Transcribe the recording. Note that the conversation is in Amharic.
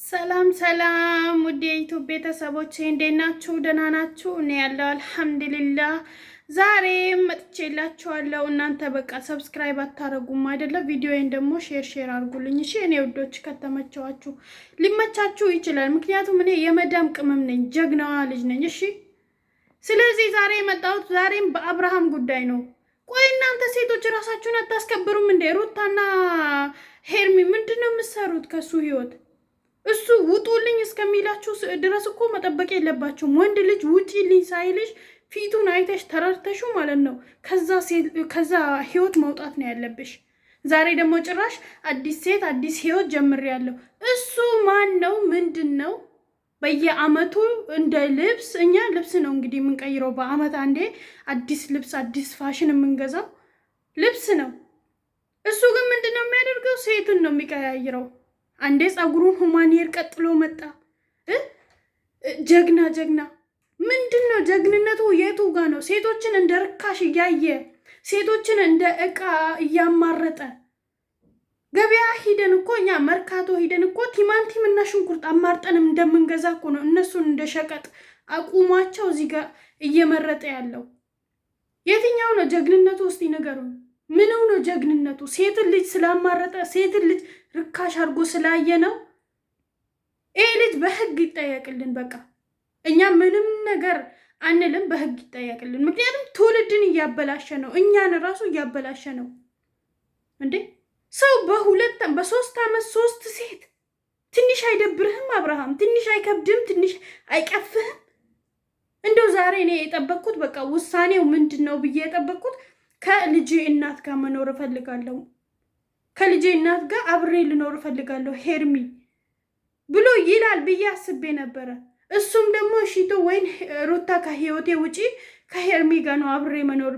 ሰላም ሰላም ውድ የዩቱብ ቤተሰቦች እንዴት ናችሁ? ደህና ናችሁ? እኔ ያለው አልሐምዱሊላህ። ዛሬ መጥቼላችኋለሁ። እናንተ በቃ subscribe አታረጉም አይደለ? ቪዲዮዬን ደግሞ share share አድርጉልኝ። እሺ እኔ ውዶች፣ ከተመቸዋችሁ ሊመቻችሁ ይችላል። ምክንያቱም እኔ የመዳም ቅመም ነኝ፣ ጀግናዋ ልጅ ነኝ። እሺ ስለዚህ ዛሬ የመጣሁት ዛሬም በአብርሃም ጉዳይ ነው። ቆይ እናንተ ሴቶች እራሳችሁን አታስከብሩም እንዴ? ሩታና ሄርሚ ምንድን ነው የምትሰሩት ከሱ ህይወት? እሱ ውጡልኝ እስከሚላችሁ ድረስ እኮ መጠበቅ የለባችሁም። ወንድ ልጅ ውጪልኝ ሳይልሽ ፊቱን አይተሽ ተረድተሹ ማለት ነው ከዛ ህይወት መውጣት ነው ያለብሽ። ዛሬ ደግሞ ጭራሽ አዲስ ሴት አዲስ ህይወት ጀምሬያለሁ። እሱ ማን ነው? ምንድን ነው? በየአመቱ እንደ ልብስ እኛ ልብስ ነው እንግዲህ የምንቀይረው። በአመት አንዴ አዲስ ልብስ አዲስ ፋሽን የምንገዛው ልብስ ነው። እሱ ግን ምንድን ነው የሚያደርገው? ሴትን ነው የሚቀያይረው። አንዴ ፀጉሩን human hair ቀጥሎ መጣ። ጀግና ጀግና ምንድን ነው ጀግንነቱ? የቱ ጋ ነው? ሴቶችን እንደ ርካሽ እያየ ሴቶችን እንደ እቃ እያማረጠ ገበያ ሂደን እኮ እኛ መርካቶ ሂደን እኮ ቲማንቲም እና ሽንኩርት አማርጠንም እንደምንገዛ እኮ ነው እነሱን እንደ ሸቀጥ አቁሟቸው እዚህ ጋር እየመረጠ ያለው። የትኛው ነው ጀግንነቱ? እስቲ ንገሩን። ምንው ነው ጀግንነቱ? ሴትን ልጅ ስላማረጠ ሴትን ልጅ ርካሽ አድርጎ ስላየ ነው? ይሄ ልጅ በህግ ይጠየቅልን። በቃ እኛ ምንም ነገር አንልም፣ በህግ ይጠየቅልን። ምክንያቱም ትውልድን እያበላሸ ነው፣ እኛን ራሱ እያበላሸ ነው። እንዴ ሰው በሁለት በሶስት ዓመት ሶስት ሴት ትንሽ አይደብርህም አብርሃም? ትንሽ አይከብድም? ትንሽ አይቀፍህም? እንደው ዛሬ እኔ የጠበቅኩት በቃ ውሳኔው ምንድን ነው ብዬ የጠበቅኩት ከልጄ እናት ጋር መኖር እፈልጋለሁ፣ ከልጄ እናት ጋር አብሬ ልኖር እፈልጋለሁ ሄርሚ ብሎ ይላል ብዬ አስቤ ነበረ። እሱም ደግሞ እሺቶ ወይን ሩታ ከህይወቴ ውጪ ከሄርሚ ጋር ነው አብሬ መኖር